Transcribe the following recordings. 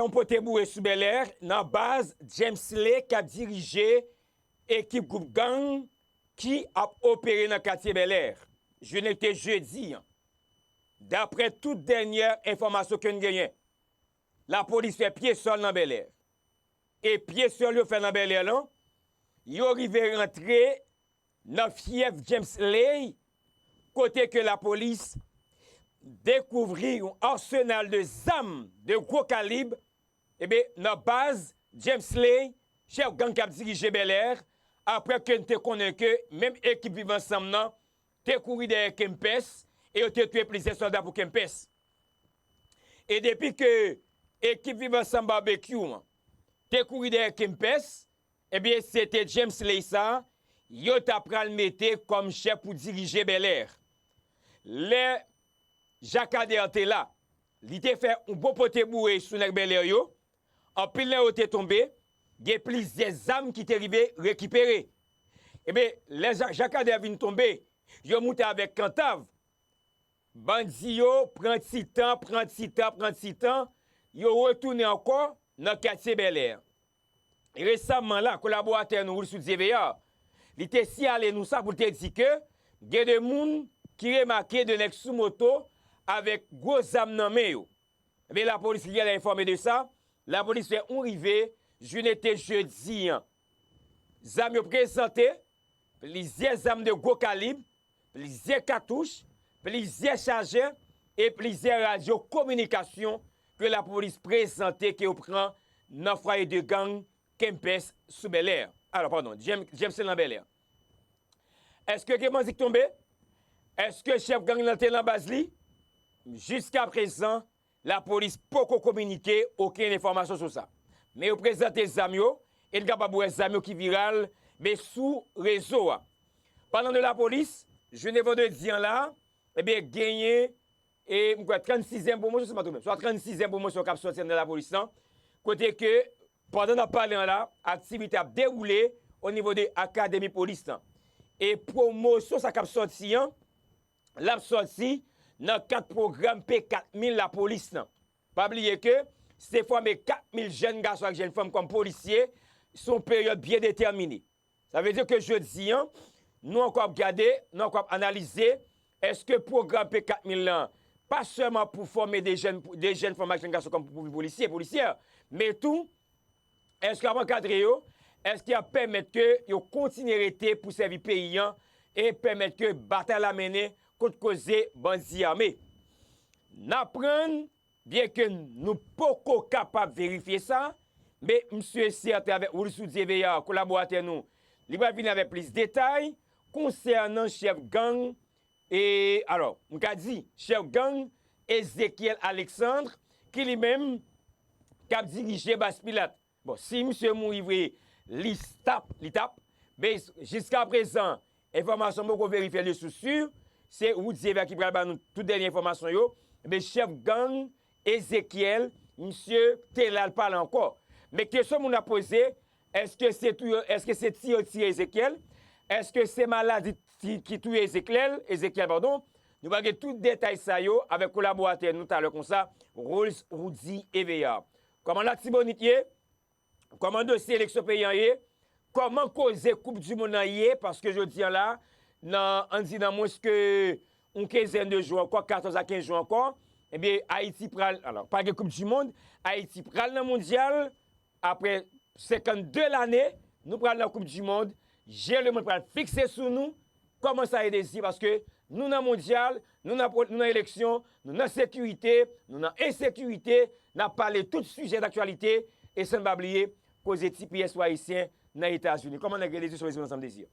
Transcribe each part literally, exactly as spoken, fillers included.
yon pote boure sou Bèlè nan baz James Lay k ap dirije ekip gwoup gang ki ap opere nan katye Bèlè. Jounen te jedi an. Daprè tout dènyè enfòmasyon ke n genyen, lapolis fè pye sòl nan Bèlè. E pye sòl yo fè nan Bèlè lan, yo rive rantre nan fyèf James Lay, kote ke lapolis dekouvri yon arsenal de zam de gwo kalib, ebe, nan baz James Lay, chèf gang k ap dirije Bèlè, apre ke n te konnen ke menm ekip Viv Ansanm nan te kouri dèyè Kempès e yo te touye plizyè sòlda pou Kempès. E depi ke ekip Viv Ansanm Barbecue an te kouri dèyè Kempès, ebyen, se te James Lay sa yo ta pral mete kòm chèf pou dirije Bèlè. Lè Jakadè te la, li te fè yon bon pote boure sou nèg Bèlè yo. Anpil nan yo te tonbe, gen plizyè zam ki te rive rekipere. Ebyen, lè Ja- Jakadè vin tonbe, yo moute avèk kantav. Bandi yo pran ti tan, pran ti tan, pran ti tan, yo retounen ankò nan katye Bèlè. Resaman la, kolaboratè nou Wilsou Dieveillard, li te siyale nou sa pou l te di ke gen de moun ki remake de nèg sou moto avèk gwo zam nan men yo. Ebyen, lapolis li genlè enfòme de sa. Lapolis fè yon rive, jounen te jedi an. Zam yo prezante, plizyè zam de gwo kalib, plizyè katouch, plizyè chajè e plizyè radyo kominikasyon ke lapolis prezante ke yo pran nan fwaye de gang Kempès sou Bèlè. Alò, padon, James, James nan Bèlè. Èske gen bandi k tonbe? Èske chèf gang nan te nan baz li? Jiskaprezan, lapolis poko kominike okenn enfòmasyon sou sa. Men yo prezante zam yo, e n kapab wè zam yo ki viral, men sou rezo a. Palan de lapolis, jounen vandredi an la, ebyen, genyen, e m kwè, trannsizyèm pwomosyon, se pa twonpe m, swa trannsizyèm pwomosyon k ap sòti anndan lapolis lan, kote ke, pandan n ap pale an la, aktivite ap dewoule o nivo de akademi polis lan. E pwomosyon sa k ap sòti an, l ap sòti nan kad pwogram P kat mil lapolis lan. Pa bliye ke se fòme kat mil jèn gason ak jèn fanm kòm polisye sou yon peryòd byen detèmine. Sa vle di ke jodi an, nou ankò ap gade, nou ankò ap analize, èske pwogram P kat mil lan pa sèlman pou fòme de jèn, de jèn fanm ak jèn gason kòm pou vin polisye, polisyè, men tou, èske ap ankadre yo? Èske ap pèmèt ke yo kontinye rete pou sèvi peyi an e pèmèt ke batay la mennen kont koze bandi ame? N aprann, byenke nou poko kapab verifye sa, men m si e sèten avèk Wilsou Dieveillard, kolaboratè nou, li pral vini avèk plis detay konsènan chèf gang E, alò, m ka di, chèf gang Ezekiel Alexandre, ki li menm k ap dirije Baz Pilat. Bon, si misye mouri vre, li stop, li t ap. Men jiskaprezan, enfòmasyon poko verifye de source sûre, se Roudy Evert ki pral ban nou tout dènye enfòmasyon yo. Men chèf gang Ezekiel, misye te la, l pa la ankò. Men kesyon moun ap poze, èske se tou yo, èske se ti yo tire Ezekiel? Èske se maladi ti, ki touye Ezekiel, Ezekiel, padon? Nou pral gen tout detay sa yo avèk kolaboratè nou talè konsa, Rolls Roudy Evert. Kòman Latibonit ye? Kòman dosye eleksyon peyi an ye? Kòman koze Koup di Mond lan ye? Paske jodi an la, nan, ann di nan mwens ke yon kenzèn de jou ankò, katòz a kenz jou ankò, ebyen, Ayiti pral, alò, pa gen Koup di Mond, Ayiti pral nan Mondyal, aprè senkannde lane, nou pral nan Koup di Mond, je lemonn pral fikse sou nou, kòman sa ye Dezi, paske nou nan Mondyal, nou nan, nou nan eleksyon, nou nan sekirite, nou nan ensekirite, n ap pale tout sijè daktyalite, e san n pa bliye, koze T P S pou Ayisyen nan Etazini. Kòman nèg yo Dezi sou Rezo Ansanm Dezi?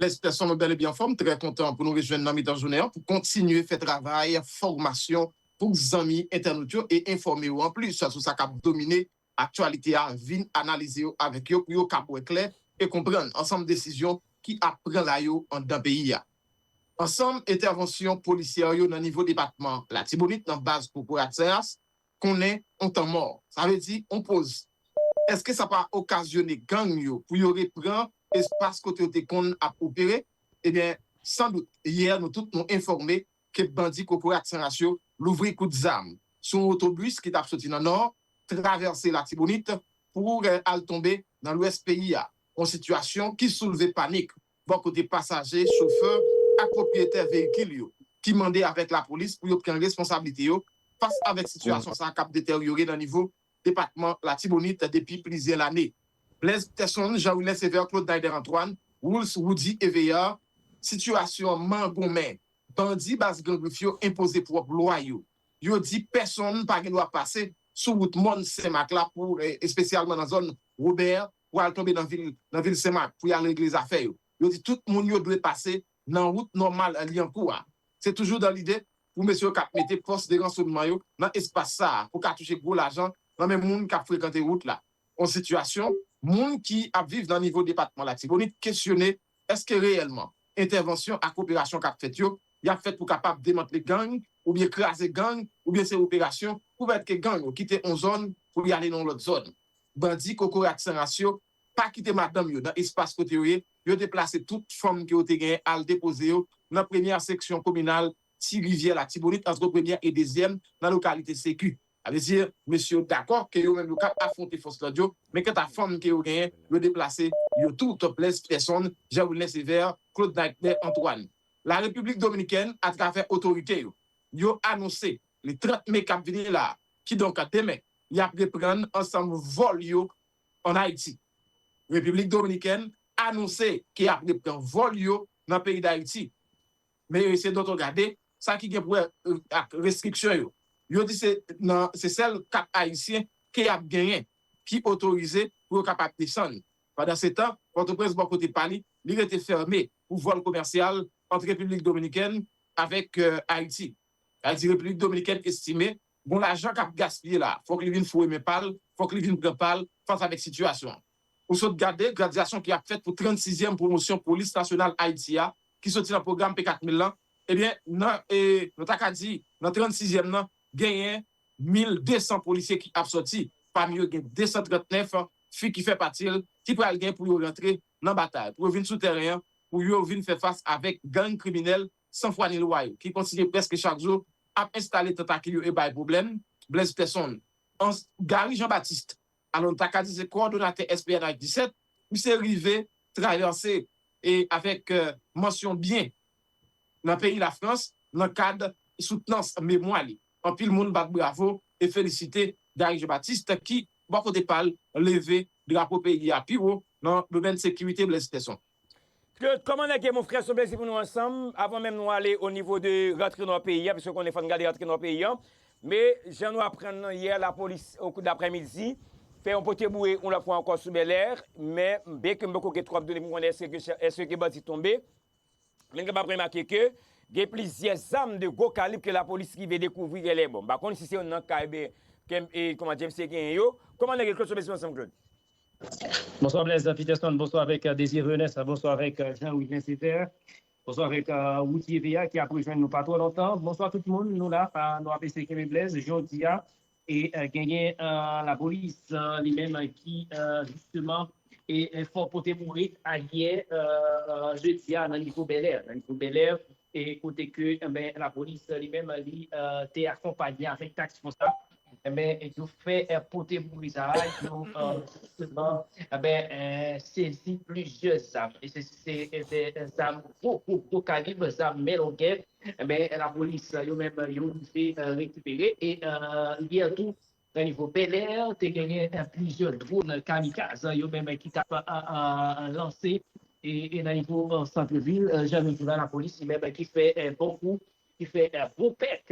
Lespèson, nou bèl e byen anfòm, trè kontan pou nou rejwenn nan mitan jounen an pou kontinye fè travay fòmasyon pou zanmi entènot yo e enfòme yo anplis sou sa k ap domine aktyalite a, vin analize yo avèk yo pou yo kab wè klè e konprann ansanm desizyon ki ap pran la yo anndan peyi a. Ansanm entèvansyon polisyè yo nan nivo depatman Latibonit nan baz Kokorat Senras konnen on tan mò. Sa vle di on poz. Èske sa pa okazyone gang yo pou yo repran espas kote yo te konn ap opere? Ebyen, san dout, yè nou tout nou enfòme ke bandi Kokorat Senras yo louvri kout zam sou yon otobis ki t ap soti nan Nò travèse Latibonit pou al tonbe nan lwès peyi a. Yon sitiyasyon ki soulve panik bò kote pasaje, chofè ak pwopriyetè veyikil yo, ki mande avèk lapolis pou yo pran responsablite yo fas avèk sitiyasyon sa a k ap deteryore nan nivo depatman Latibonit depi plizyè lane. Blaise Peterson, Jean Wilner Sévère, Claude Naider Antoine, Wools, Woody Eveillard, sitiyasyon an mangonmen. Bandi baz Gran Grif yo enpoze pwòp lwa yo. Yo di pèsonn pa gen dwa pase sou wout mòn Senmak la, pou, eh, espesyalman nan zòn Wobè, pou al tonbe nan vil, nan vil Senmak, pou y al regle zafè yo. Yo di tout moun yo dwe pase nan wout nòmal Lyankou a. Se toujou nan lide pou mesye yo k ap mete fòs de ransonman yo nan espas sa a, pou ka touche gwo lajan nan men moun k ap frekante wout la. Yon sitiyasyon, moun ki ap viv nan nivo depatman Latibonit kesyone èske reyèlman entèvansyon ak operasyon k ap fèt yo, y ap fèt pou kapab demantle gang, oubyen kraze gang, oubyen se operasyon pou pèmèt ke gang yo kite yon zòn pou y ale nan yon lòt zòn. Bandi kokorat san ras yo pa kite madanm yo nan espas kote yo ye, yo deplase tout fanm ke yo te genyen al depoze yo nan premyè seksyon kominal Ti Rivyè Latibonit, ant premyè e dezyèm nan lokalite Seki. Sa vle di, mesye yo dakò ke yo menm yo ka afwonte fòs lòd yo, men kanta fanm ke yo genyen, yo deplase yo tout, Blaise Peterson, Jean Wilner Sévère, Claude Naider Antoine. Larepiblik Dominikèn, atravè otorite yo, yo anonse le trant me k ap vini la, kidonk demen, y ap reprann ansanm vòl yo ann Ayiti. Repiblik Dominikèn anonse ke y ap reprann vòl yo nan peyi Dayiti. Men se dòt gade sa ki gen pou wè, euh, ak restriksyon yo. Yo di se nan, se sèl kat Ayisyen ke y ap genyen ki otorize pou yo kapab desann. Pandansetan, Pòtoprens, bò kote pa li, li rete fèmen pou vòl komèsyal ant Repiblik Dominikèn avèk, euh, Ayiti. Sa di Repiblik Dominikèn estime gon lajan k ap gaspiye la, fòk li vin foure men pa l, fòk li vin pran pa l fas avèk sitiyasyon an. Ou sot gade gradyasyon ki ap fèt pou trannsizyèm pwomosyon Polis Nasyonal Ayiti a, ki soti nan pwogram P kat mil lan, ebyen, nan, e, nou ta ka di, nan trannsizyèm nan, genyen mil de san polisye ki ap sòti. Pami yo, gen de san trannèf fi ki fè pati l, ki pral gen pou yo rantre nan batay, pou yo vin sou tèren an, pou yo vin fè fas avèk gang kriminèl san fwa ni lwa yo, ki kontinye prèske chak jou ap enstale tantakil yo e bay pwoblèm. Blaise Peterson, Gary Jean Baptiste, alò, nou ta ka di se kowòdonatè S P N H disèt, misye rive travèse e avèk, euh, mansyon byen nan peyi Lafrans nan kad soutnans memwa li. Anpil moun bat bravo e felisite Gary Jean Baptiste ki, bò kote pa l, leve drapo peyi a pi wo nan domèn sekirite. Blaise Peterson. Claude, kòman nèg ye, mon frè, se yon plezi pou nou ansanm. Avan menm nou ale o nivo de rantre nò peyi a, piske w konnen fò n gade rantre nò peyi a. Men, jan nou aprann nan yè, lapolis, o kou daprèmidi, fè yon pote boure yon lòt fwa ankò sou Bèlè. Men, byenke m poko gen twòp done pou m konnen èske, èske bandi tonbe, men n kapab remake ke gen plizyè zam de gwo kalib ke lapolis rive dekouvri Bèlè. Bon, m pa konn si se youn nan kay, ben, ke, e, kòman James te genyen yo. Kòman nèg ye, Claude, se yon plezi pou nou ansanm, Claude. Bonswa Blaise Peterson, bonswa avèk Désiré Renès, bonswa avèk Jean Wilner Sévère, bonswa avèk Woody Eveillard ki ap rejwenn nou pa twò lontan. Bonswa tout moun, nou la, nou ap eseye kenbe Blaise jodi a. E genyen lapolis li menm ki jisteman e fè pote boure ayè jedi a nan nivo Bèlè. Nan nivo Bèlè, e kote ke enben lapolis li menm li te akonpanye avèk taksi konsa. Enben, yo fè pote boure sa a, yo jisteman enben sezi plizyè zam. E se se zam gwo gwo gwo kalib, zam men longè. Enben, lapolis yo menm yo rive rekipere. E yè tou, nan nivo Bèlè, te genyen plizyè dwòn kamikaz yo menm ki t ap lanse e nan nivo sant vil. Jan nou di la, lapolis li menm ki fè bon kou ki fè gwo pèk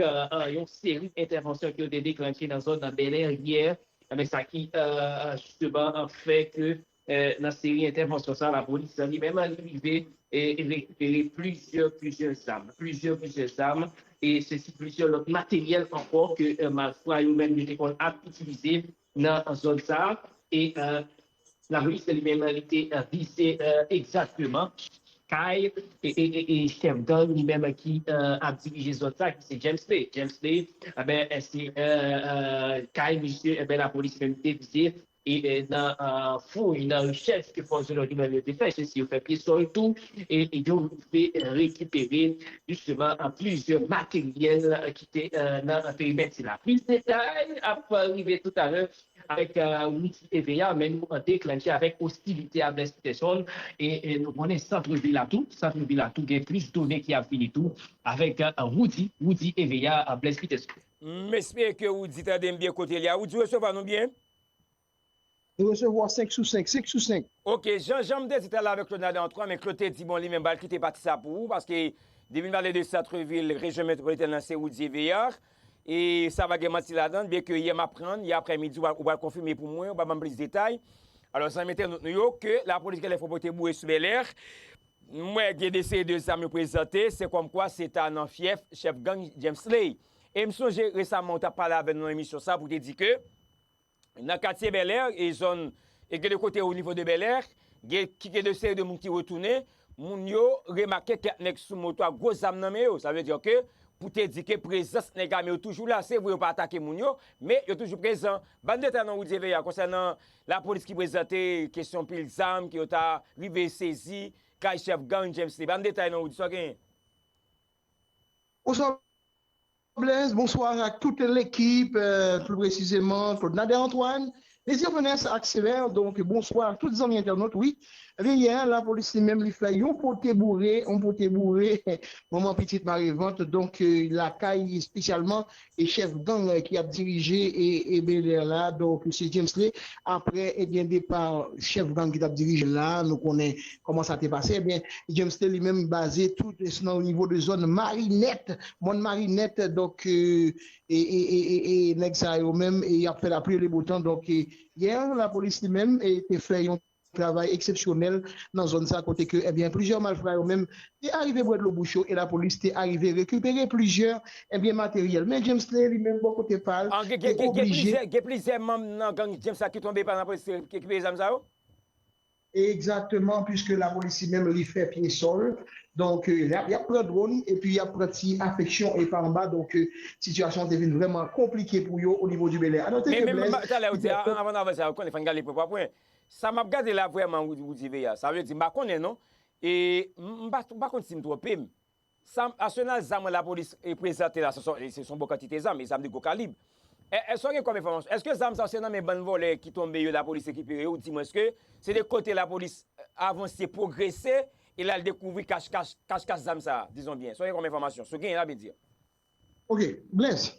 yon seri entèvansyon ke yo te deklanche nan zòn Bèlè yè. Men sa ki jisteman fè ke nan seri entèvansyon sa, lapolis li menm li rive e rekipere plizyè plizyè zam, plizyè plizyè zam, e sezi plizyè lòt materyèl ankò ke malfra yo menm yo te konn ap itilize nan zòn sa. E lapolis li menm li te vize egzakteman kay e chèf gang li menm ki ap dirije zòn sa, ki se James Lay. James Lay, enben, se kay misye, enben, lapolis menm te vize e, e nan, e, fouy, nan rechèch ke fòs de lòd yo menm yo te fè, se si yo fè pye sòl tou, e, e yo rive rekipere jisteman, e, plizyè materyèl, e, ki te, e, nan perimèt sila. Plis detay ap rive toutalè avèk, e, Rudy Eveillard, men nou an deklanche avèk ostilite a Blaise Peterson, e, e nou konnen sant vil la tou, sant vil la tou gen plis done ki ap vini tou avèk, e, Rudy, Rudy Eveillard, e, Blaise Peterson. M espere ke Rudy tande m byen kote li a. Rudy, resevwa nou byen? Nou resevwa senk sou senk, senk sou senk. Ok, jan, jan m te di talè avèk Claude Nader Antoine, men Claude te di, bon, li menm, ba l kite pati sa pou ou, paske depi n pale de sant vil, rejyon metwopolitèn nan, se Rudy Eveillard. E sa pa gen manti ladan l, byenke yè m aprann, yè aprèmidi, ou pral, ou pral konfime pou mwen, ou pral ban m plis detay. Alò, zanmi entènot nou yo, ke lapolis genlè fè pote boure sou Bèlè. M wè gen de seri de zam yo prezante, se kòmkwa se ta nan fyèf chèf gang James Slay. E m sonje resaman ou t ap pale avè nou nan emisyon sa pou te di ke nan katye Bèlè e zòn, e gen de kote o nivo de Bèlè, gen, ki gen de seri de moun ki retounen, moun yo remake kèk nèg sou moto ak gwo zam nan men yo. Sa vle di ke pou te di ke prezans nèg ame yo toujou la, se vre yo pa atake moun yo, men yo toujou prezan. Ban n detay non, Rudy Eveillard, konsènan lapolis ki prezante kesyon pil zam ke yo ta rive sezi kay chèf gang James Slay. Ban n detay non, Rudy, sa w genyen? Bonswa Blaise, bonswa ak tout lekip, euh, pli presizeman Claude Nader Antoine, Désir Venès ak Sever, donk bonswa tout zanmi entènot, wi. Ebyen, yè, lapolis li menm li fè yon pote boure, yon pote boure, manman pitit mare vant, donk, euh, lakay, espesyalman, e chèf gang, euh, ki ap dirije e, e Bèlè la, donk, se James Slay. Apre, ebyen, depa chèf gang ki t ap dirije la, nou konnen kòman sa te pase. Ebyen, James Slay li menm baze tout nan o nivo de zòn Marinèt, mòn Marinèt, donk, euh, e, e, e, e, e nèg sa yo menm, e y ap fè lapli e le bo tan. Donk, e, yè, lapolis li menm, e, te fè yon travay eksepsyonèl nan zòn sa, kote ke, ebyen, plizyè malfra yo menm te arive bwè dlo bouch yo, e lapolis te arive rekipere plizyè, ebyen, materyèl. Men James Slay li menm, bò kote pa l, An, gen, te gen, gen, gen oblije plizyè, gen plizyè manm nan gang James la ki tonbe pandan lapolis te rekipere zam sa yo? Egzakteman, piske lapolis li menm li fè pye sòl. Donk, euh, y ap, y ap pran dwòn, epi y ap pran ti afeksyon e pa anba. Donk, euh, sitiyasyon an te vin vrèman konplike pou yo o nivo di Bèlè. A note Men, ke men, Blaise, men, talè ou di, a, anvan n avanse, a, ou konnen, fò n gade pwen pa pwen. Sa m ap gade la vrèman, Rudy, Rudy Veya, sa vle di, m pa konnen non. E m, m pa, m pa konn si m twonpe m. Sa, asenal zam lapolis, e, prezante la, se son, se son bon kantite zam, e zam de gwo kalib. E, èske w gen kòm enfòmasyon? Èske zam sa yo se nan men bann vòlè ki tonbe yo lapolis rekipere yo, oudimwens ke se de kote lapolis, e, avanse, pwogrese, e l al dekouvri kach, kach, kach, kach zam sa a, dizon byen? Èske w gen kòm enfòmasyon? Si w genyen, la byen di. Ok, Blaise.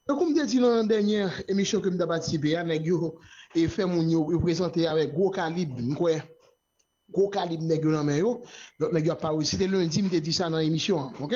Tankou m te di nan dènye emisyon ke m ta patisipe a, nèg yo, e, fè moun yo, yo prezante avèk gwo kalib, m kwè. Gwo kalib nèg yo nan men yo. Lòt nèg yo ap pawòl. Se te lendi, m te di sa nan emisyon an, ok?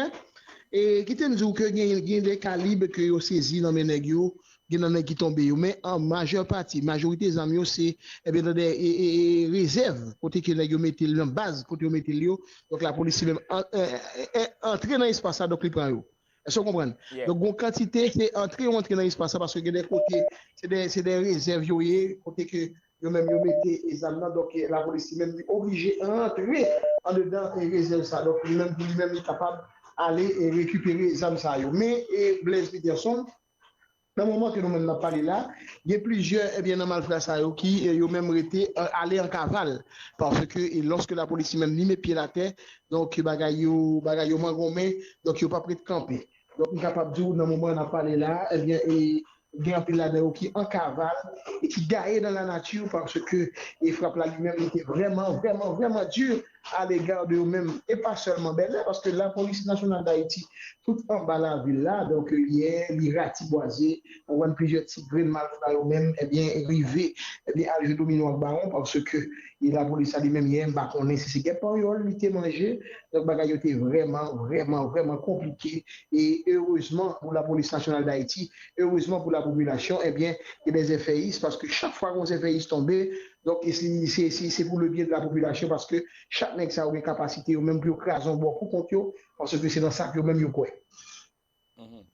E kite m di w ke gen, gen de kalib ke yo sezi nan men nèg yo, gen nan nèg ki tonbe yo. Men an majè pati, majorite zam yo se, ebyen, nan de, e, e, e, rezèv, kote ke nèg yo mete l nan baz, kote yo mete l yo. Donk, lapolis li menm an, e, e, e, antre nan espas la, donk li pran yo. Èske w konprann? Yeah. Donk, gon kantite, se antre yo antre nan espas la, paske gen de kote, se de, se de rezèv yo ye, kote ke yo menm yo mete, e, zam nan. Donk, e, lapolis li menm li oblije rantre andedan, e, rezèv sa. Donk, li menm, pou li menm, li kapab ale, e, rekipere zam sa yo. Men, e, Blaise Peterson, nan moman ke nou menm n ap pale la, gen plizyè, ebyen, nan malfra sa yo ki, e, yo menm rete, e, ale an kaval. Paske, e, lòske lapolis li menm li met pye l atè, donk, bagay yo, bagay yo mangonmen, donk, yo p ap ret kanpe. Donk, m kapab di w, nan moman n ap pale la, ebyen, e, gen anpil ladan yo ki an kaval e ki gaye dans la nature, paske, e, frap la li menm, li te vrèman, vrèman, vrèman di a lega de yo menm, e pa sèlman Bèlè, paske Lapolis Nasyonal d Ayiti, tout anba lavil la, donk, yè, li ratibwaze, ou konprann, plizyè ti grenn malfra yo menm, ebyen, rive, ebyen, al jwe domino ak bawon, paske, e, lapolis la li menm, yè, m pa konnen si se kèk panyòl li te manje, donk, bagay yo te vrèman, vrèman, vrèman konplike, e erezman pou Lapolis Nasyonal d Ayiti, erezman pou lapopilasyon, ebyen, gen de zèfèyis, paske chak fwa gon zèfèyis tonbe, donk, e se, se, se, se pou le byen de lapopilasyon, paske chak nèg sa yo gen kapasite yo menm pou yo kraze yon bò pou kont yo, paske se nan sa ke yo menm yo kwè. Mhm.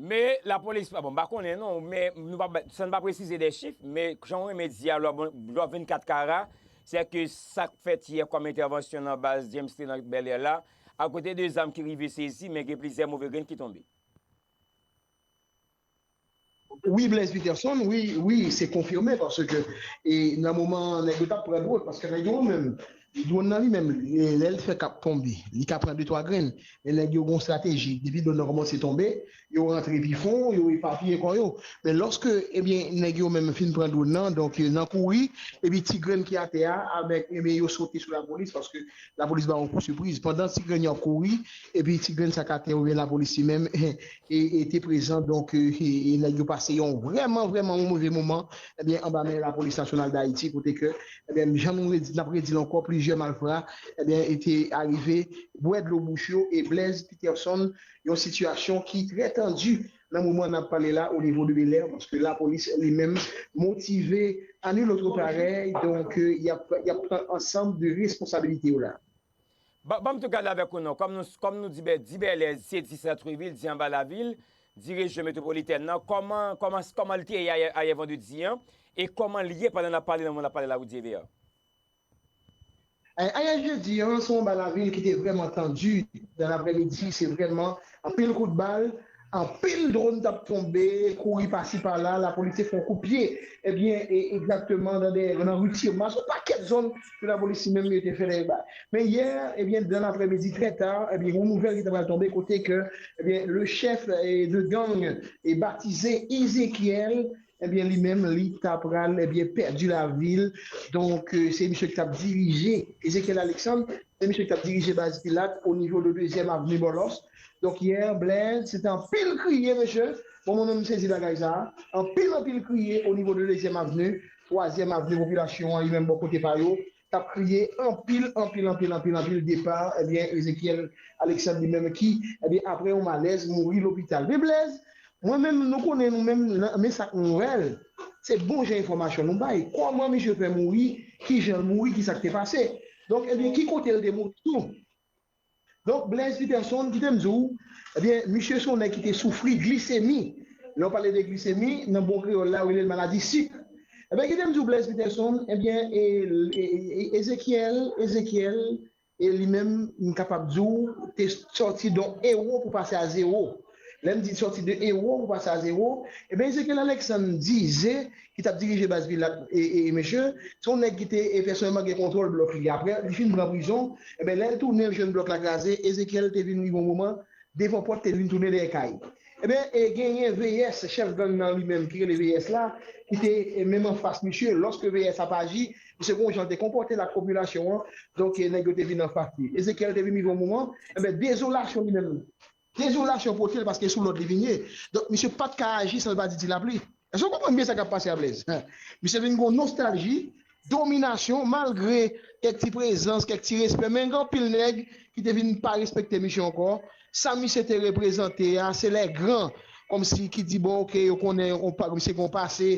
Men lapolis, bon, m pa konnen non, men nou pa, san n pa presize de chif, men jan w renmen di a, lwa, bon, lwa vennkat kara, se ke sa k fèt yè kòm entèvansyon nan baz James T nan Bèlè la, akote de zam ki rive sezi, men gen plizyè move grenn ki tonbe. Wi, Blaise Peterson, wi, wi, se konfime paske e, nan moman nèg yo t ap pran dwòn, paske nèg yo menm, dwòn nan li menm, e, lè l fè k ap tonbe, li ka pran de twa grenn, men nèg yo gen yon estrateji, depi dwòn nan kòmanse tonbe, yo rantre pi fon, yo epapiye kò yo. Men lòske, ebyen, nèg yo menm fin pran dwòn nan, donk, e, nan kouri, epi ti grenn ki atè a, avèk, ebyen, yo sote sou lapolis, paske lapolis ba yon kou sipriz. Pandan ti grenn yo ap kouri, epi ti grenn sa k atè, ebyen, lapolis li menm, e, e te prezan, donk, e, e, e nèg yo pase yon vrèman, vrèman yon move moman, ebyen, anba men Lapolis Nasyonal d Ayiti, kote ke, ebyen, jan nou redi, n ap redi l ankò, plizyè malfra, ebyen, e te arive bwè dlo bouch yo, e Blaise Peterson, yon sitiyasyon ki trè tandi nan moman n ap pale la, o nivo de Bèlè, paske lapolis li menm motive à nul autre pareil, donk, e, y ap, y ap pran ansanm de responsabilite yo la. Ban, ban m tou gade avèk ou non. Kòm nou, kòm nou di, di Bèlè, se di santrevil, di anba lavil, di rejyon metwopolitèn nan, kòman, kòman, kòman l te ye ayè, ayè vandredi an, e kòman l ye pandan n ap pale nan moman n ap pale la, Roudy Eveillard? Ayè jedi an, se yon anba lavil ki te vrèman tandi nan laprèmidi, se vrèman anpil kout bal, anpil dwòn t ap tonbe, kouri pasi pala, lapolis te fè yon kout pye, ebyen, e, egzakteman nan dèyè, nan ri Tirmas, yon pakèt zòn ke lapolis li menm yo te fè dèyè bal. Men yè, ebyen, nan laprèmidi, trè ta, ebyen, yon nouvèl ki ta pral tonbe kote ke, ebyen, le chef, e, de gang, e, batize Ezekyèl, ebyen, li menm, li ta pral, ebyen, pèdi lavi l. Donk, e, se misye ki t ap dirije, Ezekyèl Alexandre, se misye ki t ap dirije Baz Pilat o nivo de Dezyèm Avni Bòlòs. Donk, yè, Blaise, se te anpil kriye, mesye. Bon, mwen menm, m sezi bagay sa a. Anpil, anpil kriye o nivo de Dezyèm Avni, Twazyèm Avni, popilasyon an, li menm, bò kote pa yo, t ap kriye anpil, anpil, anpil, anpil, anpil depa, ebyen, Ezekyèl Alexandre, li menm, ki, ebyen, apre yon malèz, mouri lopital. Men Blaise, mwen menm, nou konnen, nou menm, nan, men sa k nou wè l, se bon jan enfòmasyon nou bay. Kòman misye fè mouri, ki jan l mouri, ki sa k te pase. Donk, ebyen, ki kote l te mouri tou? Donk, Blaise Peterson, kite m di w, ebyen, misye se yon nèg ki te soufri glisemi. Lè w pale de glisemi, nan bon kreyòl la, yo rele l maladi sik. Ebyen, kite m di w, Blaise Peterson, ebyen, e, e, e, Ezekyèl, Ezekyèl, e li menm, m kapab di w, te sòti de yon ewo pou pase a zewo. Lè m di sòti de ewo pou pase a zewo, ebyen, Ezekyèl Alexandre Dize, ki t ap dirije Baz Pilat, e, e, e mesye, se yon nèg ki te, e, pèsonèlman gen kontwòl blòk li. Apre, li fin pran prizon, ebyen, lè l tounen, l jwenn blòk la kraze, Ezekyèl te vin rive yon moman, devan pòt, te vin tounen dèyè kay. Ebyen, e genyen V S, chèf gang nan li menm, ki rele V S la, ki te, e, menm anfas misye. Lòske V S ap aji, misye gen yon jan l te konpòte l ak popilasyon an, donk, e, nèg yo te vin anfas li. Ezekyèl te vin rive yon moman, ebyen, dezolasyon li menm, dezolasyon pote l paske sou lòd li vin ye. Donk, misye pa t ka aji san l pa di ti lapli. Èske w konprann byen sa k ap pase a Blaise? Misye vin gen yon nostalji, dominasyon, malgre kèk ti prezans, kèk ti respè, men gen anpil nèg ki te vin pa respekte misye ankò. Sa misye te reprezante a, se lè gran, kòmsi ki di, bon, oke, yo konnen on pa, misye gen yon pase,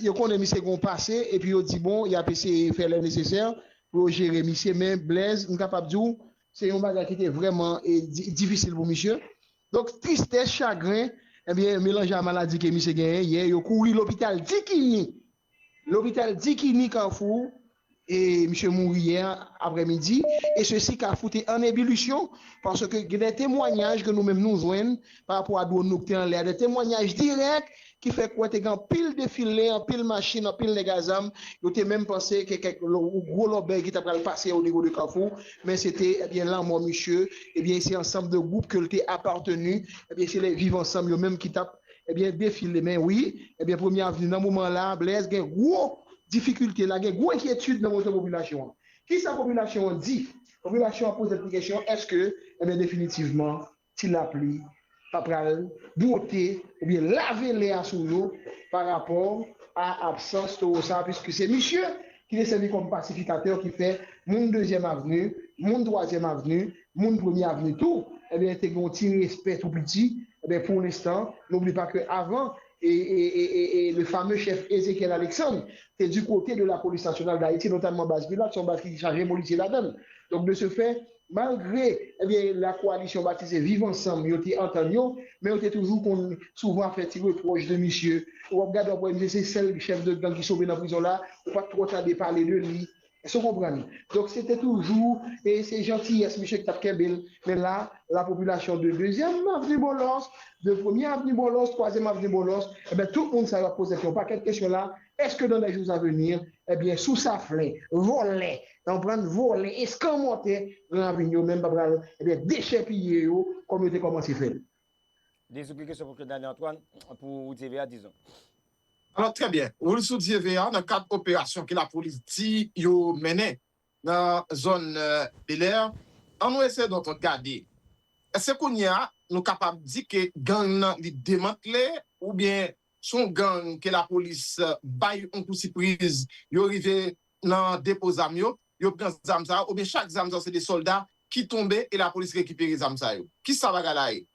yo konnen misye gen yon pase, epi yo di, bon, y ap eseye fè lè nesesè pou yo jere misye, men Blaise, m kapab di w, se yon bagay ki te vrèman, e, di-, difisil pou misye. Donk, tristès, chagren, ebyen, melanje a maladi ke misye genyen, yè, yo kouri lopital Dikini. Lopital Dikini Kafou, e misye mouri yè aprèmidi, e sesi Kafou te an ebilisyon, paske gen de temwayaj ke nou menm nou jwenn pa rapò a dwòn nou ki te anlè a, de temwayaj dirèk ki fè kwè te gen anpil defile, anpil machin, anpil nèg a zam. Yo te menm panse ke kèk lo-, gwo lòbèy ki ta pral pase o nivo de Kafou, men se te, ebyen, lanmò misye, ebyen, se ansanm de gwoup ke l te apateni, ebyen, se lè Viv Ansanm yo menm ki t ap, ebyen, defile. Men wi, ebyen, Premye Avni nan moman la, Blaise, gen gwo difikilte la, gen gwo enkyetid nan moto popilasyon an. Kisa popilasyon an di? Popilasyon an poze tèt li kesyon, èske, ebyen, definitivman, ti lapli pa pral bwote oubyen lave lè a sou yo pa rapò a absans towo sa a, piske se misye ki te sèvi kòm pasifikatè ki fè moun Dezyèm Avni, moun Twazyèm Avni, moun Premye Avni tou, ebyen, te gen yon ti respè tou piti. Ebyen, pou lenstan, n'oublie pas que avan, e, e, e, e, e le fameux chef Ezekiel Alexandre te du côté de la Police Nationale d'Haïti, notamment baz Pilat, se yon baz ki chaje polisye ladan l. Donk, de ce fait, malgre, ebyen, la koalisyon batize Viv Ansanm, yo te antann yo, men yo te toujou konn souvan fè ti repwòch de misye. Ou ap gade, w ap wè misye se sèl chèf de gang ki sove nan prizon la, ou pa t twò tande pale de li. Èske w konprann? Donk, se te toujou, e se jantiyès misye ki t ap kenbe l. Men la, la popilasyon de Dezyèm Avni Bòlòs, de Premye Avni Bòlòs, Twazyèm Avni Bòlòs, enben, tout moun sa yo ap poze tèt yo yon pakèt kesyon la. Èske dans les jours à venir, enben, sousaflè, vòlè, w konprann, vòlè, eskanmòtè, Gran Ravin yo menm pa pral, enben, dechèpiye yo kòm yo te kòmanse fè l? Dizon ki kesyon pou Claude Daniel Antoine, pou Woodie Veillard, dizon. Alò, trè byen. Wilson Dievea, nan kad operasyon ke lapolis di yo mennen nan zòn, euh, Belè, an nou eseye donk gade. Èske kounye a, nou kapab di ke gang nan li demantle, oubyen se yon gang ke lapolis, euh, bay yon kou sipriz, yo rive nan depo zam yo, yo pran zam sa yo, oubyen chak zam sa yo se de sòlda ki tonbe e lapolis rekipere zam sa yo? Kisa bagay la ye?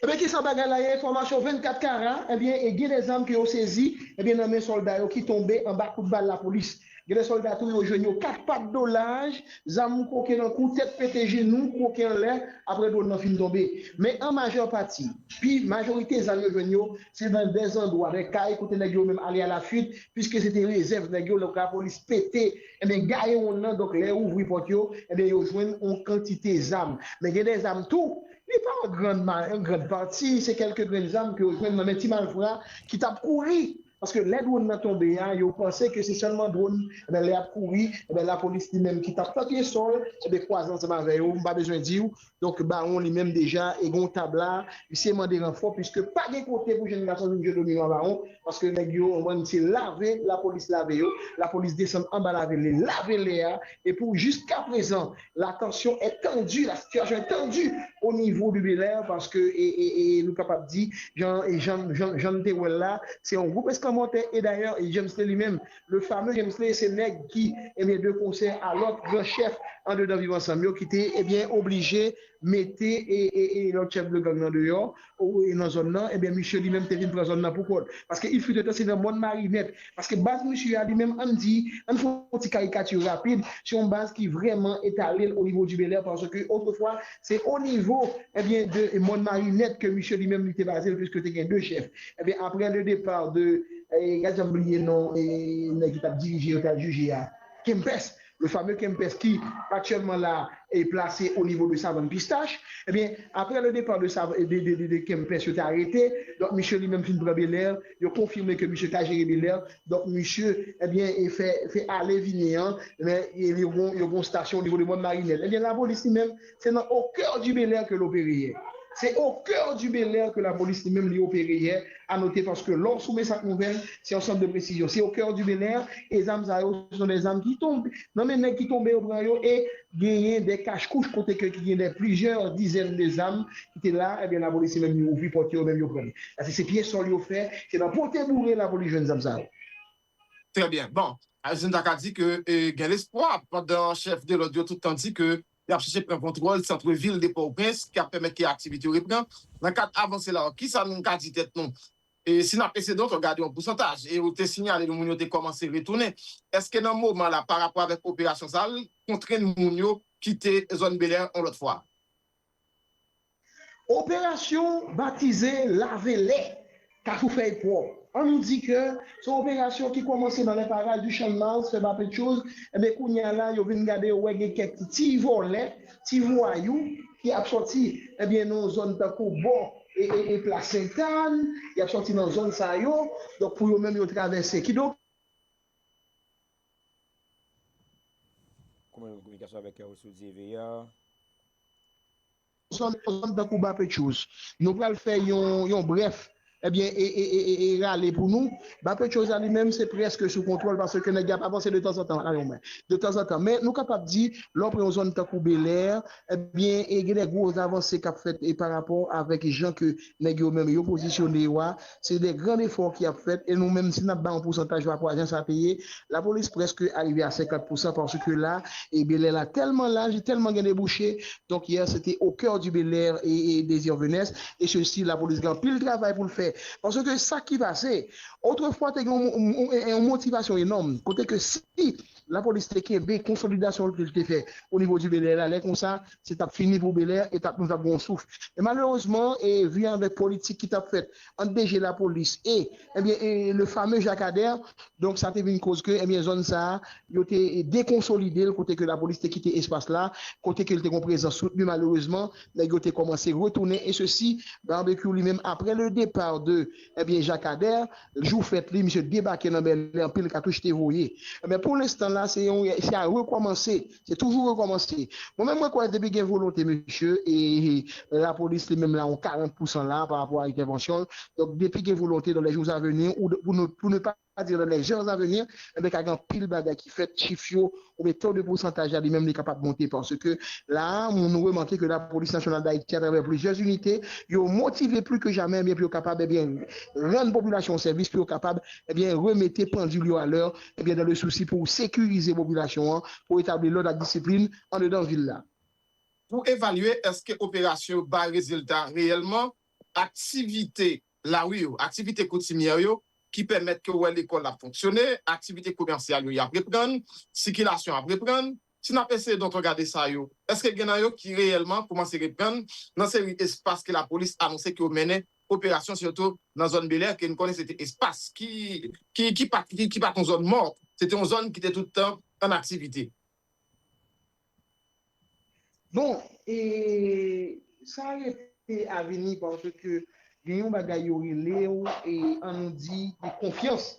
Ebyen, kisa bagay la ye? Enfòmasyon vennkat kara, ebyen, e gen de zam ke yo sezi, ebyen, nan men sòlda yo ki tonbe anba kout bal lapolis. Gen de sòlda tou, yo jwenn yo kat pat do laj, zam kwoke nan kou, tèt pete, jenou kwoke anlè, apre dwòn nan fin tonbe. Men an majè pati, pi majorite zam yo jwenn yo, se nan de zandwa, de kay, kote nèg yo menm ale a la fuit, piske se te rezèv nèg yo, lè lapolis pete, ebyen, gaye wonn nan, donk, lè yo ouvri pòt yo, ebyen, yo jwenn yon kantite zam. Men gen de zam tou, li pa yon grann ma-, yon grann pati, se kèlke grenn zam ke yo jwenn nan men ti malfra ki t ap kouri. Paske lè dwòn nan tonbe a, yo panse ke se sèlman dwòn, ebyen, lè y ap kouri, ebyen, lapolis li menm ki t ap tante sòl, ebyen, kwaze ansanm avè yo, m pa bezwen di w. Donk, Bawon li menm deja, e gen yon tab la, misye mande ranfò, piske pa gen kote pou jèn gason vin jwe domino a Bawon, paske nèg yo, mwen, se lave, lapolis lave yo, lapolis desann anba lavil, li lave lè a, e pou jiskaprezan, la tension est tendue, la situation est tendue au niveau du Bel Air, paske, e, e, e, nou kapab di, jan, e jan, jan, jan n te wè l la, se yon gwoup eskanmòtè, e dayè, e James Lee li menm, le fameux James Lee, se nèg ki, ebyen, de konsè a lòt gran chèf andedan Viv Ansanm yo, ki te, ebyen, oblije mete, e, e, e lòt chèf de gang nan deyò, o, e nan zòn nan, ebyen, misye li menm te vin pran zòn nan pou kò l. Paske il fut un temps, se nan Mòn Marinèt. Paske baz misye a li menm, ann di, ann fè yon ti karikati rapid, se yon baz ki vrèman etale l o nivo di Bel Air, paske otrefwa, se o nivo, ebyen, de Mòn Marinèt ke misye li menm li te baze l, piske te gen de chèf. Ebyen, apre le départ de, e, gad jan m bliye non, e, nèg ki t ap dirije yo, t al jije a, Kempès, le fameux Kempès ki aktyèlman la e plase o nivo de Savann Pistach. Ebyen, apre le départ de, Sav-, de, de, de, de Kempès, yo te arete. Donk, misye li menm fin pran Bel Air. Yo konfime ke misye ka jere Bel Air. Donk, misye, ebyen, e fè, fè ale vini an. Men, e, yo gon, yo gon stasyon o nivo de Mòn Marinèt. Ebyen, lapolis li menm, se nan au cœur du Bel Air ke l opere yè. Se au cœur du Bel Air ke lapolis li menm li opere yè. A note, paske lè w sou Mesak Nouvèl, se yon sant de presizyon. Se au cœur du Bel Air, e zam sa yo, se son de zam ki tonbe nan men nèg ki tonbe, yo pran yo, e genyen de kach kouch kote ke ki gen de plizyè dizèn de zam ki te la, ebyen, lapolis menm yo ouvri pòt yo, menm yo pran li. Paske se pye sòl yo fè, se nan pote boure lapolis jwenn zam sa yo. Trè byen. Bon, Alzine ta ka di ke, e, gen lespwa pandan chèf de lòd yo tout tan di ke y ap chèche pran kontwòl sant vil de Pòtoprens ki ap pèmèt ke aktivite yo reprann. Nan kad avanse la, kisa nou ka di tèt nou? E si n ap eseye donk gade yon pousantaj, e ou te siyale nou moun yo te kòmanse retounen, èske nan moman la, pa rapò avèk operasyon sa a, l kontrenn moun yo kite zòn Bel Air yon lòt fwa? Operasyon batize Lave Lè Kafou Fèy Pwòp. An nou di ke se yon operasyon ki kòmanse nan lè paraj di Channmas, fè Bapetchoz, ebyen, kounye a la, yo vin gade, yo wè gen kèk ti vòlè, ti vwayou ki ap sòti, ebyen, nan zòn tankou bò e, e, e Plas Sentàn, y ap sòti nan zòn sa yo, donk, pou yo menm yo travèse. Kidonk, Kouman kominikasyon avèk, e, Wilson Dievea? Zòn, zòn tankou Bapetchoz. Nou pral fè yon, yon brèf, ebyen, e, e, e, e, e rale pou nou. Bapetchoz la li menm, se prèske sou kontwòl paske nèg y ap avanse de tanzantan, la, yon mwen. De tanzantan. Men nou kapab di, lè w pran yon zòn tankou Bel Air, ebyen, e gen de gwo avanse k ap fèt e pa rapò avèk jan ke nèg yo menm yo pozisyone yo a, se de gran efò ki ap fèt, e nou menm, si n ap bay yon pousantaj pa rapò a jan sa te ye, lapolis prèske arive a senkant pousan paske la, e Bel Air la tèlman laj, li tèlman gen debouche, donk yè, se te au cœur du Bel Air e, e Désir Venès, e sesi, lapolis gen anpil travay pou l fè. Paske sa ki pase, otrefwa, te gen yon, yon, yon, yon motivasyon enòm, kote ke si Lapolis te kenbe konsolidasyon ke l te fè o nivo di Belè la, lè konsa, se t ap fini pou Belè e t ap, nou t ap gen yon souf. E malerezman, e vi avèk politik ki t ap fèt ant D G lapolis e, ebyen, e le fameux Jacques Ader, donk sa te vin koz ke, ebyen, zòn sa a, yo te dekonsolide l, kote ke lapolis te kite espas la, kote ke l te gen prezans soutni, malerezman, nèg yo te kòmanse retounen, e sesi, Barbecue li menm, après le départ de, ebyen, Jacques Ader, jou fèt li, misye debake nan Bèlè, anpil katouch te voye. Ebyen, pou lenstan la, se yon, se a rekòmanse, se toujou rekòmanse. Mwen menm, mwen kwè depi gen volonte, mesye, e, e lapolis li menm la, yon karant pousan la, pa rapò a entèvansyon l. Donk, depi gen volonte, dans les jours à venir, ou de, pou nou, pou ne pa pa di dans les jours à venir, ebyen, ka gen anpil bagay ki fèt, chif yo, oubyen to de pousantaj la, li menm, li kapab monte, paske la, nou remake ke Lapolis Nasyonal Dayiti, atravè plizyè inite, yo motive plis ke jamè, ebyen, pou yo kapab, ebyen, rann popilasyon an sèvis, pou yo kapab, ebyen, remete pandil yo alè, ebyen, dans le souci pou sekirize popilasyon an, pou etabli lòd ak disiplin andedan vil la. Pou evalye èske operasyon yo bay rezilta reyèlman, aktivite lari yo, aktivite koutimyè yo ki pèmèt ke w wè lekòl ap fonksyone, aktivite komèsyal yo y ap reprann, sikilasyon ap reprann. Si n ap eseye donk gade sa yo, èske gen nan yo ki reyèlman kòmanse reprann nan seri espas ke lapolis anonse ke yo mennen operasyon, sitou nan zòn Belè, ke n konnen se te espas ki, ki, ki pa t, ki, ki pa t yon zòn mò, se te yon zòn ki te tout tan an aktivite. Bon, e sa rete avini paske gen yon bagay yo rele w, e ann nou di, de konfyans.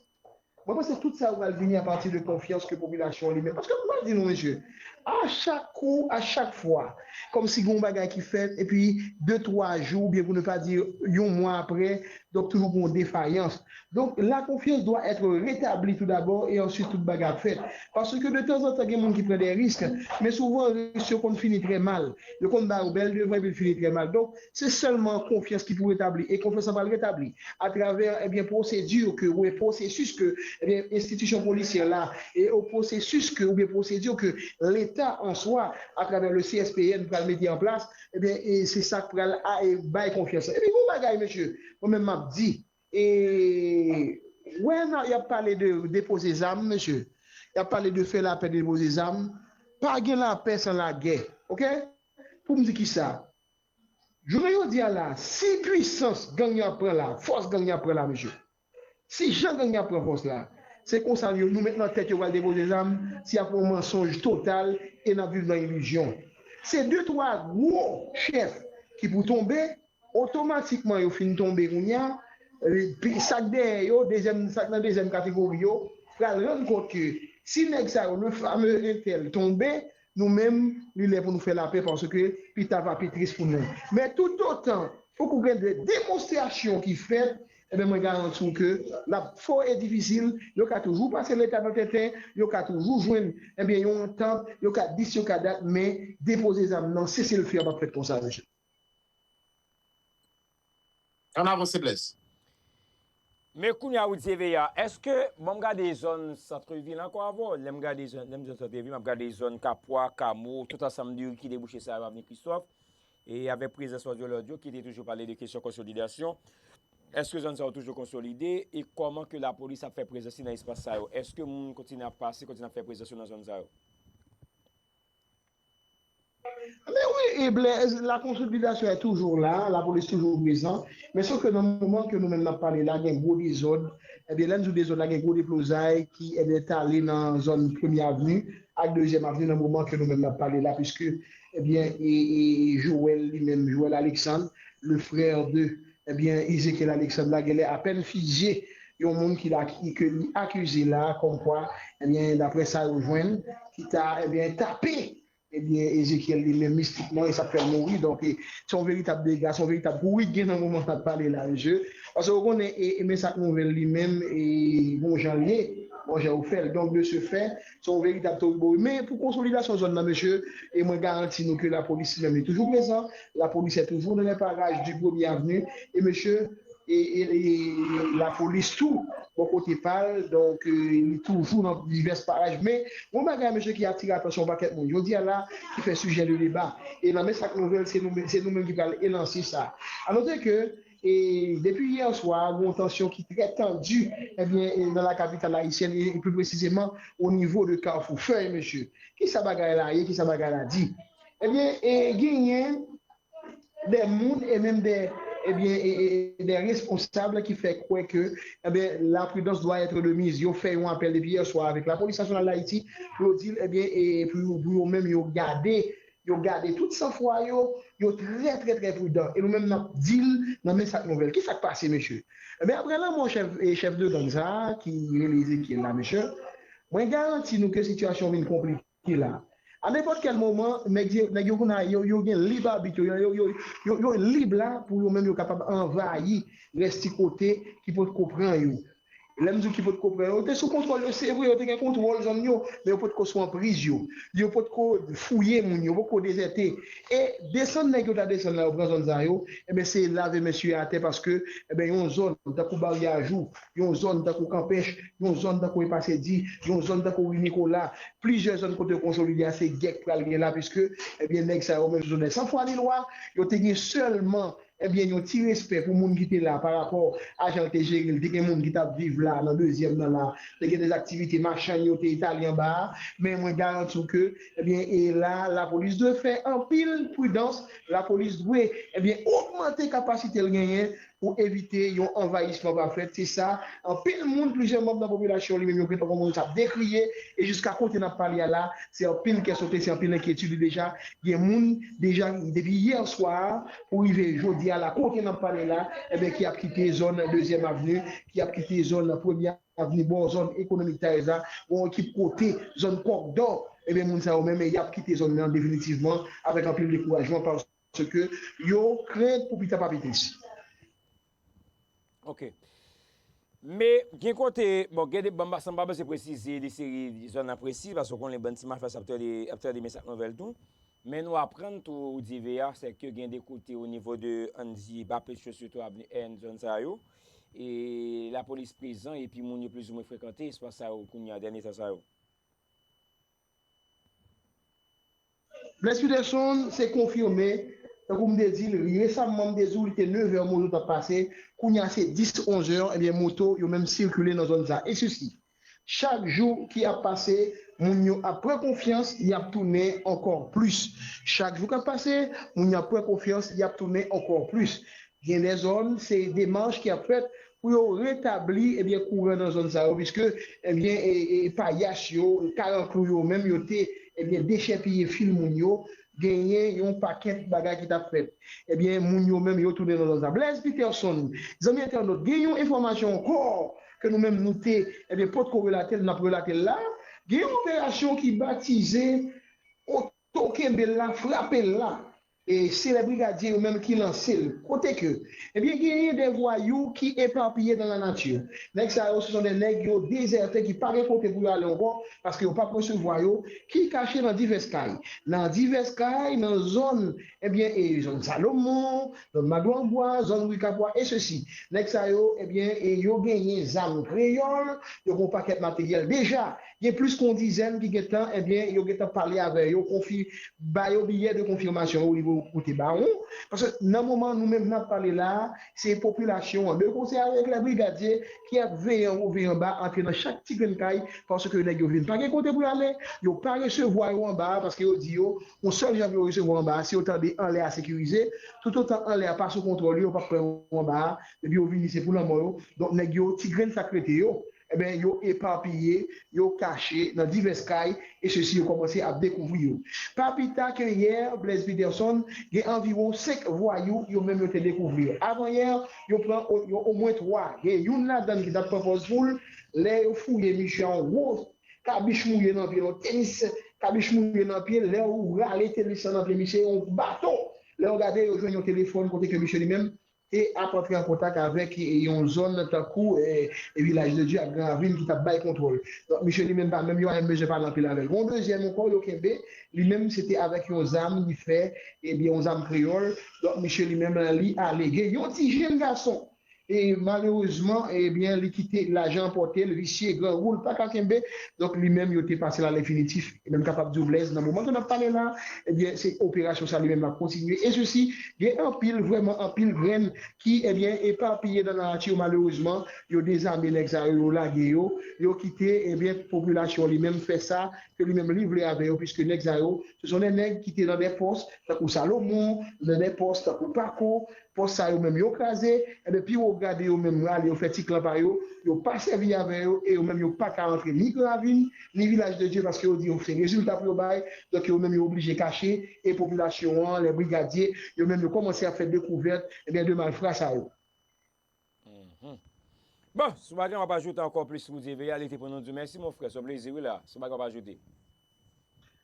Mwen panse tout sa yo pral vini apati de konfyans ke popilasyon an li menm. Paske mwen di nou, mesye, a chak kou, a chak fwa, kòmsi gen yon bagay ki fèt, epi de, twa jou, oubyen pou ne pa di yon mwa apre, donk toujou gen yon defayans. Donc, la confiance doit être rétablie tout d'abord et ensuite tout bagay ap fèt. Paske de tanzantan, gen moun ki pran de risk, men souvan, risk yo konn fini trè mal. Yo konn ba yo bèl devan epi l fini trè mal. Donk, se sèlman konfyans ki pou retabli. E konfyans lan pral retabli atravè, ebyen, pwosedi ke, oubyen pwosesis ke, ebyen, enstitisyon polisyè la, e o pwosesis ke, oubyen pwosedi ke Leta an swa, atravè le C S P N, pral mete an plas, ebyen, e se sa k pral a, e bay konfyans lan. Epi, gon bagay, mesye, mwen menm m ap di, E, wè, nan, y ap pale de depoze zam, mesye. Y ap pale de fè lapè, de depoze zam. Pa gen lapè san lagè. Oke? Pou m di kisa? Jounen jodi a la, si pwisans gang yo ap pran la, fòs gang yo ap pran la, mesye. Si jan gang yo ap pran fòs la, se konsa yo, nou met nan tèt yo pral depoze zam, se ap yon mansonj total e n ap viv nan ilizyon. Se de, twa gwo chèf ki pou tonbe, otomatikman yo fin tonbe kounye a, sa k dèyè yo, dezyèm, sa k nan dezyèm kategori yo, pral rann kont ke si nèg sa yo, le fameux entèl, tonbe, nou menm, li lè pou nou fè lapè paske pita va pi tris pou nou. Men toutotan poko gen de demonstrasyon ki fèt, ebyen mwen garanti w ke l ap fò e difisil, yo ka toujou pase Leta nan tenten, yo ka toujou jwenn, ebyen, yon antant, yo ka dis, yo ka dat, men depoze zam nan, sese l fe a p ap fèt konsa, mesye. Ann avanse, Blaise. Men kounye a, Woodsie Veillard, èske, bon, m gade zòn santrevil ankò avè w, lè m gade zòn, lè m di zòn santrevil, m ap gade zòn Kapwa, Kamo, tout ansanm de ri ki debouche sa yo, Avni Kristòf, e avèk prezans fòs de lòd yo ki te toujou pale de kesyon konsolidasyon, èske zòn sa yo toujou konsolide e kòman ke lapolis ap fè prezans li nan espas sa yo? Èske moun kontinye ap pase, kontinye ap fè prezans yo nan zòn sa yo? Men wi, e Blaise, la konsolidasyon è toujou la, lapolis toujou prezan, men sof ke nan moman ke nou menm n ap pale la, gen gwo dezòd, ebyen, lè n di w dezòd la, gen gwo deplozay ki, ebyen, t ale nan zòn Premye Avni ak Dezyèm Avni nan moman ke nou menm n ap pale la, piske, ebyen, e, e Joël li menm, Joël Alexandre, le frère de, ebyen, Ezekiel Alexandre la, genlè apèn fizye yon moun ki la, ki, ke li akize la, kòmkwa, ebyen, daprè sa yo jwenn, ki ta, ebyen, tape ebyen, Ezekyèl li menm mistikman, e sa k fè l mouri. Donk, e, se yon veritab dega, se yon veritab kouri k gen nan moman n ap pale la, mesye. Paske w konnen, e, e men sa k nouvèl li menm, e, bon jan l ye, bon jan yo fè l. Donk, de ce fait, se yon veritab toribo. Men pou konsolidasyon zòn nan, mesye, e mwen garanti nou ke lapolis li menm li toujou prezan, lapolis est toujours dans les parages du Premier Avenue, e mesye, e, e, e lapolis tou, bò kote pa l, donk, e, li toujou nan divès paraj. Men, yon bagay, mesye, ki atire atansyon yon pakèt moun jodi a la, ki fè sijè de deba. E nan men sa k nouvèl, se nou, se nou menm ki pral elanse sa. Anote ke, e depi yè swa, gen yon tansyon ki trè tandi, ebyen, e nan la kapital ayisyèn, e pli presizeman o nivo de Kafou Fèy, mesye. Kisa bagay la ye, kisa bagay la di? Ebyen, e genyen de moun e menm de, ebyen, e, e, e de responsab ki fè kwè ke, ebyen, la prudence doit être de mise. Yo fè yon apèl depi yè swa avèk Lapolis Nasyonal d Ayiti pou yo di l, ebyen, e pou, pou yo menm yo gade, yo gade tout sanfwa yo, yo trè, trè, trè pridan. E nou menm n ap di l nan men sa k nouvèl. Kisa k pase, mesye? Ebyen, apre lanmò chèf, e chèf de gang sa a, ki rele Ezekiel la, mesye, mwen garanti nou ke sitiyasyon vin konplike la. A nenpòt kèl moman, nèg yo, nèg yo, kounye a, yo, yo gen lib abit yo, yo, yo, yo, yo, yo lib la pou yo menm yo kapab anvayi rès ti kote ki potko pran yo. Lè m di w ki potko pran yo, yo te sou kontwòl yo, se vre, yo te gen kontwòl zòn yo, men yo potko sou anpriz yo. Yo potko fouye moun yo, potko dezète. E desann nèg yo ta desann la, yo pran zòn sa yo, ebyen, se lave mesye atè paske, ebyen, yon zòn tankou Baryè Jou, yon zòn tankou Kanpèch, yon zòn tankou Epasedi, yon zòn tankou Ri Nikola, plizyè zòn kote yo konsolide a, se gè k pral gen la, piske, ebyen, nèg sa yo menm sou zòn san fwa ni lwa, yo te gen sèlman, ebyen, yon ti respè pou moun ki te la pa rapò a jan l te jere l. Te gen moun ki t ap viv la, nan dezyèm nan la, te gen de aktivite machann yo te etale anba a, men mwen garanti w ke, ebyen, e la, lapolis dwe fè anpil pridans, lapolis dwe, ebyen, ogmante kapasite l genyen pou evite yon anvayisman pa fèt. Se sa, anpil moun, plizyè manm nan popilasyon li menm yo gentan kòmanse ap dekriye, e jiska kote n ap pale a la, se anpil kè sote, se anpil enkyetid deja. Gen moun deja depi yè swa pou rive jodi a la, kote n ap pale la, ebyen, ki ap kite zòn Dezyèm Avni, ki ap kite zòn Premye Avni, bò zòn ekonomik Tayèz la, gen yon ekip kote zòn Kòkdò, ebyen, moun sa yo menm, y ap kite zòn nan definitivman avèk anpil dekourajman, paske yo krent pou pita pa pi tris. Ok. Men, gen kote, bon, gen de, bon, m pa, sa m pa bezwen presize de seri zòn nan presiz, paske w konnen bann ti mafya sa ap tande, ap tande men sa k nouvèl tou. Men nou aprann tou, ou di V A, se ke gen de kote o nivo de, ann di, Bapechos, sitou avni N, zòn sa yo. E lapolis prezan, epi moun yo plizoumwen frekante espas sa yo, kounye a, dènye tan sa yo. Blaise Peterson, se konfime, tankou m te di l, resaman m te di w, li te nevè moto t ap pase, kounye a se dis, onzè, ebyen, moto yo menm sikile nan zòn sa. E sesi, chak jou ki ap pase, moun yo ap pran konfyans, y ap tounen ankò plis. Chak jou k ap pase, moun yo ap pran konfyans, y ap tounen ankò plis. Gen de zòn, se demach ki ap fèt pou yo retabli, ebyen, kouran nan zòn sa yo, piske, ebyen, e, e, payas yo, karanklou yo menm, yo te, ebyen, dechèpiye fil moun yo, genyen yon pakèt bagay ki t ap fèt. Ebyen, moun yo menm, yo tounen nan zòn sa. Blaise Peterson, zanmi entènot, gen yon enfòmasyon ankò ke nou menm nou te, ebyen, potko relate l, n ap relate l la. Gen yon operasyon ki batize Oto kenbe l la, frape l la. E se lè brigadye yo menm ki lanse l. Kote ke, ebyen, genyen de vwayou ki epapiye dans la nature. Nèg sa yo, se son de nèg yo dezète ki pa gen kote pou yo ale ankò, paske yo p ap resevwa yo, ki kache nan divès kay. Nan divès kay, nan zòn, ebyen, e zòn Salomon, zòn Madwangwa, zòn Ri Kapwa, e sesi. Nèg sa yo, ebyen, e yo genyen zam kreyòl, yo gen yon pakèt materyèl deja. Gen plis ke yon dizèn ki gentan, ebyen, yo gentan pale avè yo, konfi, ba yo biyè de konfimasyon yo, ou li pou koute bawon. Paske nan moman nou menm n ap pale la a, se popilasyon an, de konsè avèk lè brigadye, ki ap veye anwo, veye anba, antre nan chak ti grenn kay, paske nèg yo vin pa gen kote pou y ale, yo pa resevwa yo anba a, paske yo di yo, yon sèl jan pou yo resevwa anba a, si yo tande anlè a sekirize, toutotan anlè a pa sou kontwòl yo, yo p ap pran yo anba a, depi yo vini, se pou lanmò yo. Donk, nèg yo, ti grenn sa k rete yo, ebyen, yo epapiye, yo kache nan divès kay, e sesi yo kòmanse ap dekouvri yo. Pa pita ke yè, Blaise Peterson, gen anviwon senk vwayou yo menm yo te dekouvri. Avan yè, yo pran o- yo omwen twa. Gen youn ladan ki t ap pran pòz foul, lè yo fouye misye an gwo kabich mouye nan pye l, yon tenis kabich mouye nan pye l, lè ou rale tenis lan nan pye misye, yon bato. Lè yo gade, yo jwenn yon telefòn kote ke misye li menm te ap antre an kontak avèk yon zòn tankou e, e Vilaj de Dye ak Gran Ravin ki t ap bay kontwòl. Donk, misye li menm pa menm, yo pa menm bezwen pale anpil avè l. Yon dezyèm ankò, yo kenbe, li menm se te avèk yon zam li fè, ebyen, yon zam kreyòl. Donk, misye li menm, li ale. Gen yon ti jenn gason E malerezman, ebyen, li kite lajan anpòte l, visye, grangou, l pa ka kenbe. Donk, li menm, yo te pase l a lenfinitif. E menm kapab di w, Blaise, nan moman ke n ap pale la, ebyen, se operasyon sa li menm l ap kontinye. E sesi, gen anpil, vrèman anpil grenn ki, ebyen, epapiye nan lanati, malerezman, yo dezame nèg sa yo, yo lage yo, yo kite, ebyen, popilasyon li menm fè sa ke li menm li vle avè yo, piske nèg sa yo, se son de nèg ki te nan de pòs, tankou Salomon, nan de pòs, tankou Pako, pòs sa yo menm yo kraze, ebyen, pi wo gade yo menm rale, yo fè ti klan pa yo, yo pa sèvi avè yo, e yo menm yo pa ka rantre ni Gran Ravin, ni Vilaj de Dye, paske yo di yo se rezilta pou yo bay, donk yo menm yo oblije kache, e popilasyon an, lè brigadye, yo menm yo kòmanse ap fè dekouvèt, ebyen, de malfra sa yo. Mhm. Bon, si w pa gen w ap ajoute ankò plis pou Dieuveil, li te pou nou di mèsi, mon frè. Se yon plezi, wi, la. Si w pa gen w ap ajoute.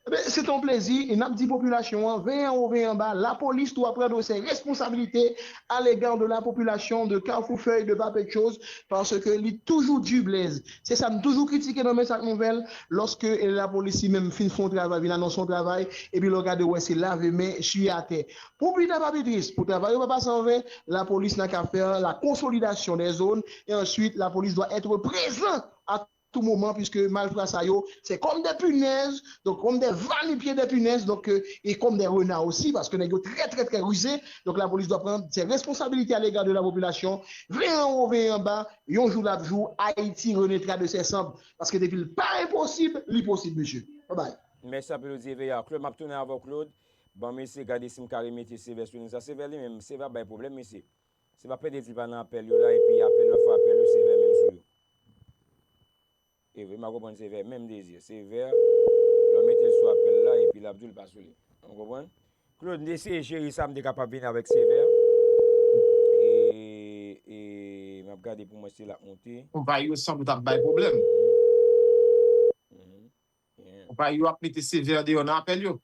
Ebyen, se te yon plezi, e n ap di popilasyon an, veye anwo, veye anba, lapolis dwa pran de ses responsabilités à l'égard de la population de Carrefour Feuille de Papetchos, paske li toujou di Blaise. Se sa m toujou kritike nan men sak nouvèl, lòske lapolis li menm fin fè yon travay, vin anonse yon travay, epi lè w gade, w wè se lave men, siye atè. Pou pita pa pi tris, pou travay yo pa pase an ven, lapolis nan ka fè la konsolidasyon dè zòn, e answit, lapolis dwa èt prezan a tou moman, piske malfra sa yo, se kòm de pinèz, donk kòm de vanipye de pinèz, donk, e kòm de rena osi, paske nèg yo trè, trè, trè rize, donk lapolis dwa pran ses responsabilités à l'égard de la population, veye anwo, veye anba, yon jou l ap jou, Ayiti renaîtra de ses cendres, paske depi l pa enposib, li posib, mesye. Babay. Mèsi anpil, Dieuveil. Claude, m ap tounen avè w, Claude. Ban m eseye gade si m ka remete Sevè sou liy sa. Sevè li menm, Sevè ap bay pwoblèm, mesye. Sevè ap pede di l pa nan apèl yo la, epi apèl lòt fwa apèl yo, Sevè menm sou yo. E vre, m a konprann Sevè menm dezi. Sevè, lè w mete l sou apèl la, epi l ap di w l pa sou li. Ou konprann? Claude, m te eseye jere sa, m te kapab vin avèk Sevè. E, e m ap gade pou mwen si l ap monte. Konpayi yo sanble t ap bay pwoblèm. Konpayi yo ap mete Sevè deyò nan apèl yo.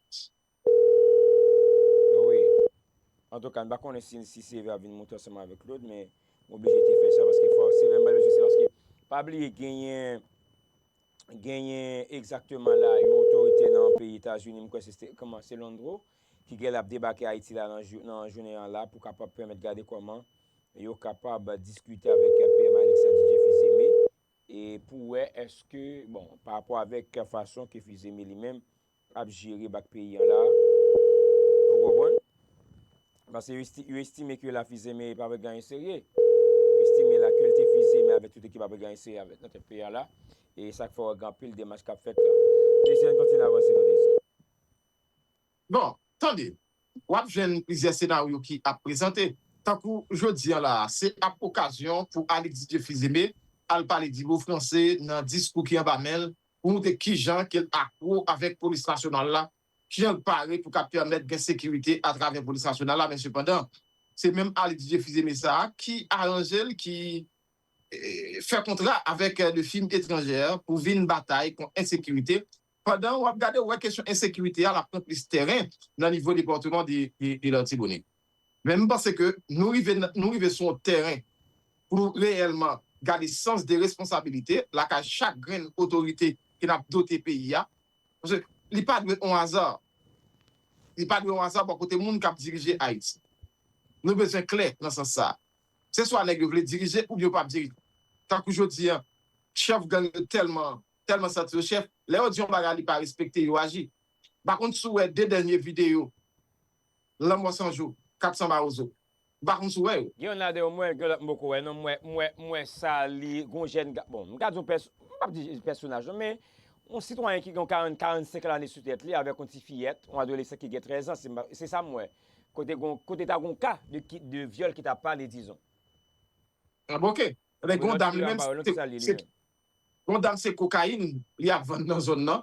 Wi. Antouka, m pa konnen si, si Sevè ap vin monte ansanm avèk Claude, men m oblije te fè sa paske fò Sevè m pa bezwen se paske pa bliye genyen genyen egzakteman la yon otorite nan peyi Etazini, m kwè se kòman se Landreau ki gen l ap debake Ayiti la nan jou- nan jounen an la pou kapab pèmèt gade kòman yo kapab diskite avèk P M Alex Didier Fils-Aimé e pou wè èske, bon, pa rapò avèk fason ke Fils-Aimé li menm ap jere bak peyi an la. Ou konprann? Paske yo, esti, yo estime ke la Fils-Aimé pa pral gen anyen serye. Yo estime la ke l te Fils-Aimé avèk tout ekip pa pral gen anyen serye avèk nan tèt peyi a la. E sa k fè w wè gen anpil demach k ap fèt la. Mesye, ann kontinye avanse, nou dezi. Bon, tande, w ap jwenn plizyè senaryo ki ap prezante. Tankou jodi a la a, se ap okazyon pou Alex Didier Fils-Aimé al pale dibo franse nan diskou ki anba men l pou montre kijan ke l akwo avèk polis nasyonal la, kijan l pare pou ka pèmèt gen sekirite atravè polis nasyonal la, men sepandan, se menm Alex Didier Fils-Aimé sa a ki aranje l, ki fè kontra avèk de fim etranjè pou vin batay kont ensekirite. Pandan w ap gade, w wè kesyon ensekirite a, l ap pran plis tèren nan nivo depatman de, de, de Latibonit. Men m panse ke nou rive, nou rive sou yon tèren pou nou reyèlman gade sans de responsabilite lakay chak grenn otorite ke n ap dote peyi a. Paske li pa dwe yon aza. Li pa dwe yon aza bò kote moun k ap dirije Ayiti. Nou bezwen klè nan sans sa a. Se swa nèg yo vle dirije oubyen yo p ap dirije. Tankou jodi a, chèf gang yo tèlman, tèlman santi yo chèf, lè yo di yon bagay li pa respekte, yo aji. M pa konn si w wè de dènye videyo Lanmò San Jou, Kat San Mawozo. M pa konn si w wè yo. Gen youn ladan yo m wè, gen lòt m poko wè non, m wè, m wè, m wè sa li, gon jèn ga, bon, m ka di yon pès, m p ap di pèsonaj non, men yon sitwayen ki gen yon karant, karannsenk lane sou tèt li avèk yon ti fiyèt, yon adolesan ki gen trèz an, se, se sa m wè. Kote gon, kote ta gon ka de, ki, de vyòl ki ta pale, dizon. Ah, bon, ok. Ebyen, gon dam li menm, se, se, gon dam se kokayin li ap vann nan zòn nan.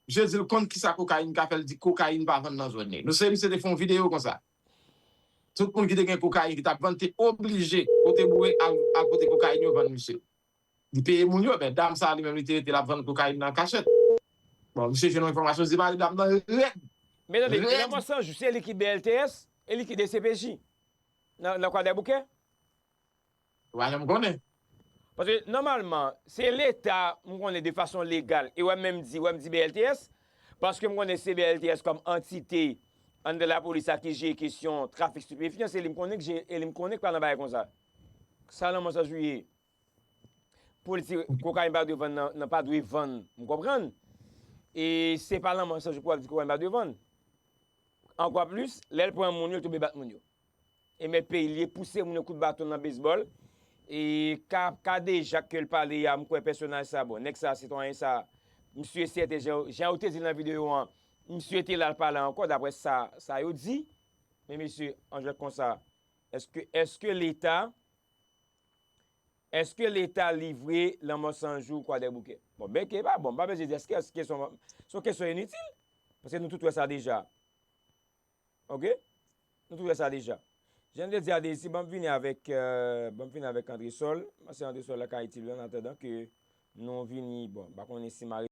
Misye di l konn kisa kokayin ka fè, l di kokayin pa vann nan zòn li. Nou se misye te fè yon videyo konsa. Tout moun ki te gen kokayin ki t ap vann te oblije pote boure al, al pote kokayin yo vann misye. Li peye moun yo, men dam sa li menm li te rete l ap vann kokayin nan kachèt. Bon, misye jwenn yon enfòmasyon, li di mari dam nan rèd. Men tande, Lanmò San Jou, se li ki B L T S e li ki D C P J nan, nan Kwadèboukè? Ou pa janm konnen. Paske nòmalman, se Leta, m konnen de fason legal, e wè m menm di, wè m di B L T S, paske m konnen se B L T S kòm antite anndan lapolis la ki jere kesyon trafik stipefyan, se li m konnen k jere, e li m konnen k pa nan bagay konsa. sa Lanmò San Jou ye, pou l di kokayin pa dwe vann nan, nan pa dwe vann, m konprann. E se pa Lanmò San Jou pou ap di kokayin pa dwe vann. Ankò plis, lè l pran moun yo, l tonbe bat moun yo. E mèt peyi l ye, pouse moun yo kout baton nan bezbòl. E ka, ka de Jak ke l pale a, m kwè pèsonaj sa, bon, nèg sa, sitwayen sa, m si e sèten, jan, jan yo te di l nan videyo an, misye te la, l pa la ankò, daprè sa, sa yo di. Men mesye, an jwèt konsa, èske, èske Leta, èske Leta livre Lanmò San Jou Kwadèboukè? Bon, ben ke pa bon, m pa bezwen di èske, èske se yon, se yon kesyon initil, paske nou tout wè sa deja. Oke? Nou tout wè sa deja. Jan m te di a Dezi, ban m vini avèk, euh, ban m vini avèk Andresol. Paske Andresol la ka itil, an atandan ke nou vini, bon, m pa konnen si m